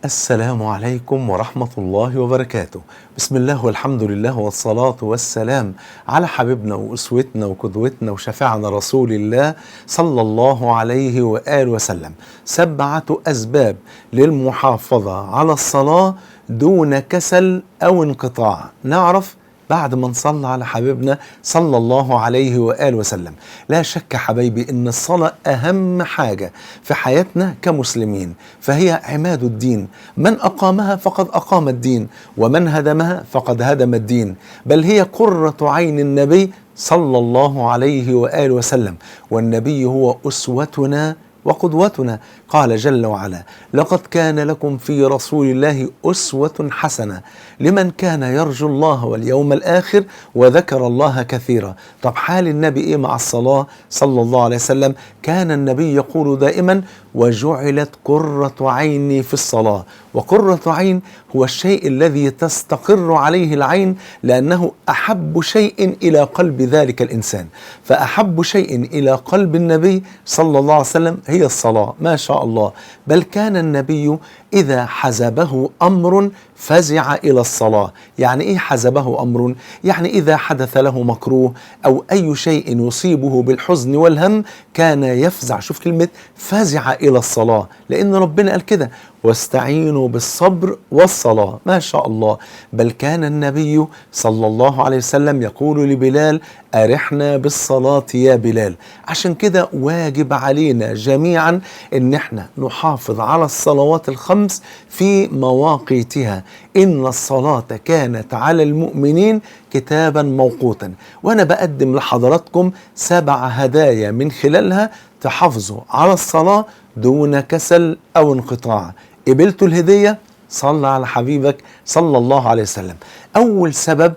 السلام عليكم ورحمة الله وبركاته. بسم الله والحمد لله والصلاة والسلام على حبيبنا وأسوتنا وقدوتنا وشفيعنا رسول الله صلى الله عليه وآله وسلم. 7 أسباب للمحافظة على الصلاة دون كسل أو انقطاع. نعرف بعد ما نصلي على حبيبنا صلى الله عليه وآله وسلم. لا شك حبايبي إن الصلاة أهم حاجة في حياتنا كمسلمين، فهي عماد الدين، من أقامها فقد أقام الدين، ومن هدمها فقد هدم الدين، بل هي قرة عين النبي صلى الله عليه وآله وسلم، والنبي هو أسوتنا وقدوتنا. قال جل وعلا: لقد كان لكم في رسول الله أسوة حسنة لمن كان يرجو الله واليوم الآخر وذكر الله كثيرا. طب حال النبي إيه مع الصلاة صلى الله عليه وسلم؟ كان النبي يقول دائما: وجعلت قرة عيني في الصلاة. وقرة عين هو الشيء الذي تستقر عليه العين، لأنه أحب شيء إلى قلب ذلك الإنسان، فأحب شيء إلى قلب النبي صلى الله عليه وسلم هي الصلاة، ما شاء الله. بل كان النبي إذا حزبه أمر فزع إلى الصلاة. يعني إيه حزبه أمر؟ يعني إذا حدث له مكروه أو أي شيء يصيبه بالحزن والهم كان يفزع. شوف كلمة فزع إلى الصلاة، لأن ربنا قال كده: واستعينوا بالصبر والصلاة، ما شاء الله. بل كان النبي صلى الله عليه وسلم يقول لبلال: أرحنا بالصلاة يا بلال. عشان كده واجب علينا جميعا إن احنا نحافظ على الصلوات الخمس في مواقيتها. إن الصلاة كانت على المؤمنين كتابا موقوتا. وأنا بقدم لحضراتكم 7 هدايا من خلالها تحافظوا على الصلاة دون كسل أو انقطاع. قبلتوا الهدية؟ صلى على حبيبك صلى الله عليه وسلم. أول سبب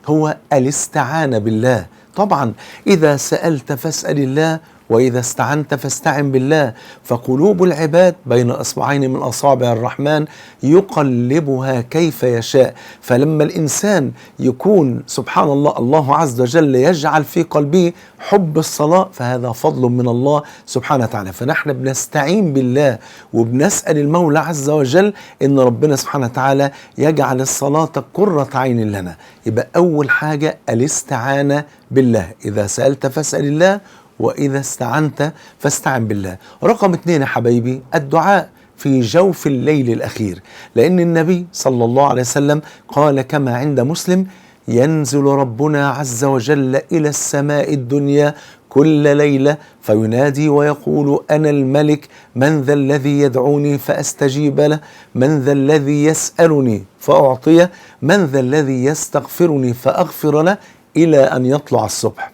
هو الاستعانة بالله. طبعا إذا سألت فاسأل الله، وإذا استعنت فاستعن بالله، فقلوب العباد بين أصبعين من أصابع الرحمن يقلبها كيف يشاء. فلما الإنسان يكون سبحان الله، الله عز وجل يجعل في قلبه حب الصلاة، فهذا فضل من الله سبحانه وتعالى. فنحن بنستعين بالله وبنسأل المولى عز وجل إن ربنا سبحانه وتعالى يجعل الصلاة قرة عين لنا. يبقى أول حاجة الاستعانة بالله، إذا سألت فاسأل الله، وإذا استعنت فاستعن بالله. رقم 2 يا حبايبي الدعاء في جوف الليل الأخير، لأن النبي صلى الله عليه وسلم قال كما عند مسلم: ينزل ربنا عز وجل إلى السماء الدنيا كل ليلة فينادي ويقول: أنا الملك، من ذا الذي يدعوني فأستجيب له، من ذا الذي يسألني فأعطيه، من ذا الذي يستغفرني فأغفر له، إلى أن يطلع الصبح.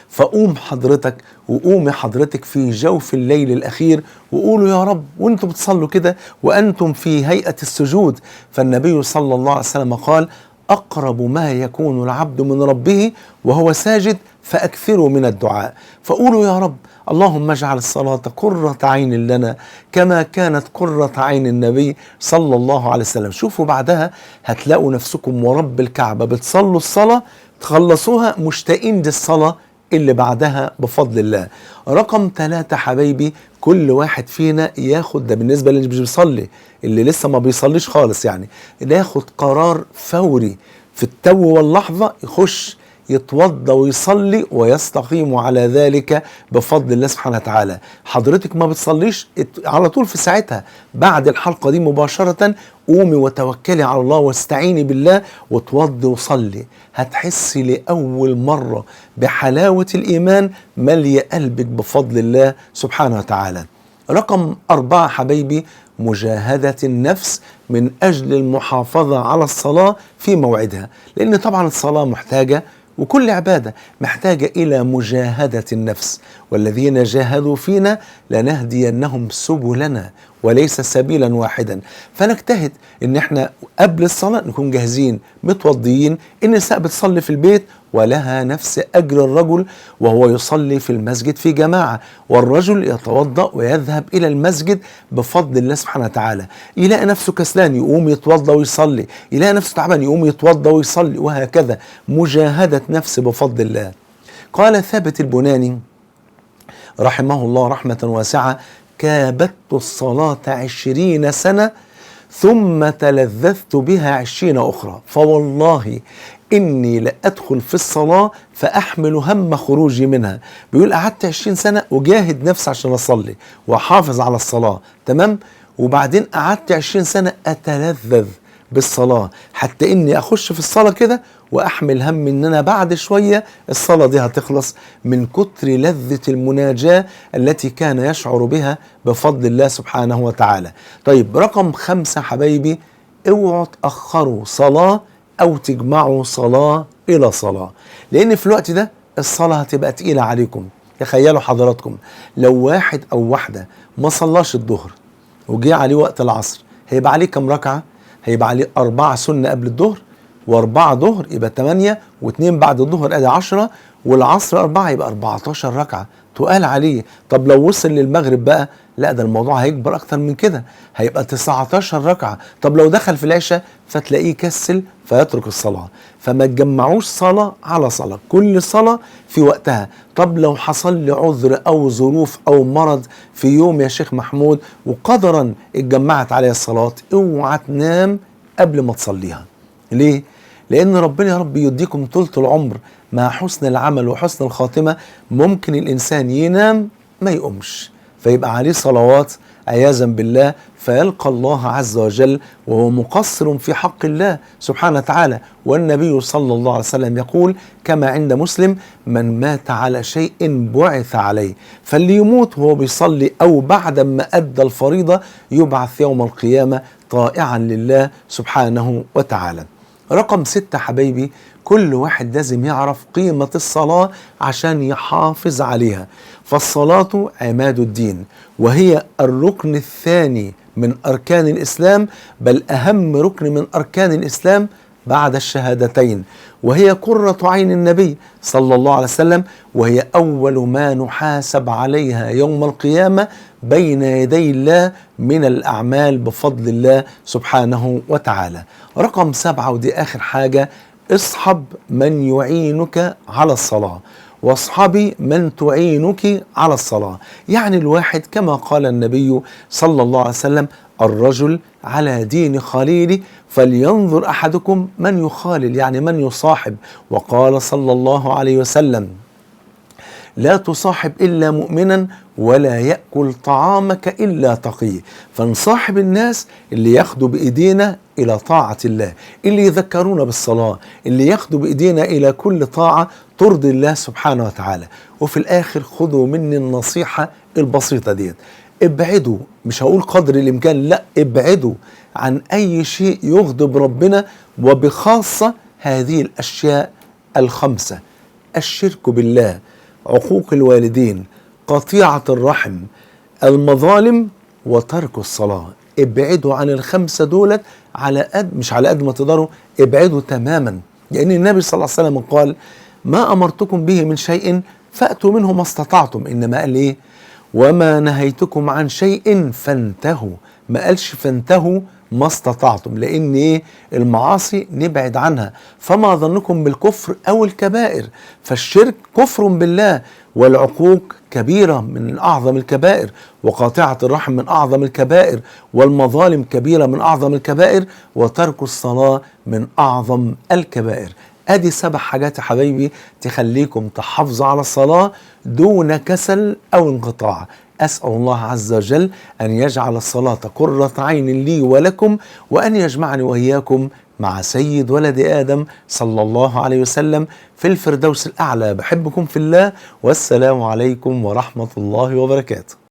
فقوم حضرتك وقومي حضرتك في جوف الليل الأخير وقولوا يا رب، وانتم بتصلوا كده وأنتم في هيئة السجود. فالنبي صلى الله عليه وسلم قال: أقرب ما يكون العبد من ربه وهو ساجد فأكثروا من الدعاء. فقولوا يا رب، اللهم اجعل الصلاة قرة عين لنا كما كانت قرة عين النبي صلى الله عليه وسلم. شوفوا بعدها هتلاقوا نفسكم ورب الكعبة بتصلوا الصلاة تخلصوها مشتاقين للصلاة اللي بعدها بفضل الله. رقم 3 حبايبي، كل واحد فينا ياخد، ده بالنسبة للي مش بيصلي، اللي لسه ما بيصليش خالص يعني، ياخد قرار فوري في التو واللحظة، يخش يتوضى ويصلي ويستقيم على ذلك بفضل الله سبحانه وتعالى. حضرتك ما بتصليش على طول في ساعتها بعد الحلقة دي مباشرة قومي وتوكلي على الله واستعيني بالله وتوضي وصلي. هتحسي لأول مرة بحلاوة الإيمان ملي قلبك بفضل الله سبحانه وتعالى. رقم 4 حبايبي، مجاهدة النفس من أجل المحافظة على الصلاة في موعدها، لأن طبعا الصلاة محتاجة، وكل عبادة محتاجة إلى مجاهدة النفس. والذين جاهدوا فينا لنهدينهم سبلنا وليس سبيلا واحدا. فنجتهد إن احنا قبل الصلاة نكون جاهزين متوضيين. النساء بتصلي في البيت ولها نفس أجر الرجل وهو يصلي في المسجد في جماعة، والرجل يتوضأ ويذهب إلى المسجد بفضل الله سبحانه وتعالى. يلاقي نفسه كسلان يقوم يتوضأ ويصلي، يلاقي نفسه تعبان يقوم يتوضأ ويصلي، وهكذا. مجاهدة نفس بفضل الله. قال ثابت البناني رحمه الله رحمة واسعة: كابدت الصلاة 20 سنة ثم تلذذت بها 20 أخرى، فوالله إني لأدخل في الصلاة فأحمل هم خروجي منها. بيقول قعدت 20 سنة وجاهد نفسي عشان أصلي وأحافظ على الصلاة، تمام؟ وبعدين قعدت 20 سنة أتلذذ بالصلاة حتى إني أخش في الصلاة كده وأحمل هم إن أنا بعد شوية الصلاة دي هتخلص، من كتر لذة المناجاة التي كان يشعر بها بفضل الله سبحانه وتعالى. طيب رقم 5 حبايبي، اوعوا تأخروا صلاة أو تجمعوا صلاة إلى صلاة، لأن في الوقت ده الصلاة هتبقى تقيلة عليكم. تخيلوا حضراتكم لو واحد أو واحدة ما صلاش الظهر وجي عليه وقت العصر، هيبقى عليه كم ركعة؟ هيبقى عليه 4 سنة قبل الظهر و4 ظهر يبقى 8، و2 بعد الظهر ادي 10، والعصر 4 يبقى 14 ركعة تقال عليه. طب لو وصل للمغرب بقى، لا ده الموضوع هيكبر أكتر من كده، هيبقى 19 ركعة. طب لو دخل في العشاء فتلاقيه كسل فيترك الصلاة. فما تجمعوش صلاة على صلاة، كل صلاة في وقتها. طب لو حصل لي عذر أو ظروف أو مرض في يوم يا شيخ محمود وقدرا اتجمعت عليه الصلاة، اوعى تنام قبل ما تصليها. ليه؟ لأن ربنا يا رب يديكم طولة العمر مع حسن العمل وحسن الخاتمة. ممكن الإنسان ينام ما يقومش فيبقى عليه صلوات عياذا بالله، فيلقى الله عز وجل وهو مقصر في حق الله سبحانه وتعالى. والنبي صلى الله عليه وسلم يقول كما عند مسلم: من مات على شيء بعث عليه. فاللي يموت وهو بيصلي أو بعد ما أدى الفريضة يبعث يوم القيامة طائعا لله سبحانه وتعالى. رقم 6 حبايبي، كل واحد لازم يعرف قيمة الصلاة عشان يحافظ عليها. فالصلاة عماد الدين، وهي الركن الثاني من أركان الإسلام، بل أهم ركن من أركان الإسلام بعد الشهادتين، وهي قرة عين النبي صلى الله عليه وسلم، وهي أول ما نحاسب عليها يوم القيامة بين يدي الله من الأعمال بفضل الله سبحانه وتعالى. رقم 7 ودي آخر حاجة، اصحب من يعينك على الصلاة، واصحبي من تعينك على الصلاة. يعني الواحد كما قال النبي صلى الله عليه وسلم: الرجل على دين خليله فلينظر أحدكم من يخالل، يعني من يصاحب. وقال صلى الله عليه وسلم: لا تصاحب إلا مؤمنا ولا يأكل طعامك إلا تقي. فنصاحب الناس اللي ياخدوا بإيدينا إلى طاعة الله، اللي يذكرونا بالصلاة، اللي ياخدوا بإيدينا إلى كل طاعة ترضي الله سبحانه وتعالى. وفي الآخر خدوا مني النصيحة البسيطة ديت، ابعدوا، مش هقول قدر الإمكان، لا، ابعدوا عن أي شيء يغضب ربنا، وبخاصة هذه الأشياء 5: الشرك بالله، عقوق الوالدين، قطيعة الرحم، المظالم، وترك الصلاة. ابعدوا عن 5 دولت على قد، مش على قد ما تقدروا، ابعدوا تماما. لأن النبي صلى الله عليه وسلم قال: ما أمرتكم به من شيء فأتوا منه ما استطعتم. إنما قال إيه؟ وما نهيتكم عن شيء فانتهوا. ما قالش فانتهوا ما استطعتم، لأن إيه؟ المعاصي نبعد عنها. فما ظنكم بالكفر أو الكبائر؟ فالشرك كفر بالله، والعقوق كبيرة من أعظم الكبائر، وقاطعة الرحم من أعظم الكبائر، والمظالم كبيرة من أعظم الكبائر، وترك الصلاة من أعظم الكبائر. أدي 7 حاجات يا حبايبي تخليكم تحافظوا على الصلاة دون كسل أو انقطاع. أسأل الله عز وجل أن يجعل الصلاة قرة عين لي ولكم، وأن يجمعني وإياكم مع سيد ولد آدم صلى الله عليه وسلم في الفردوس الأعلى. بحبكم في الله، والسلام عليكم ورحمة الله وبركاته.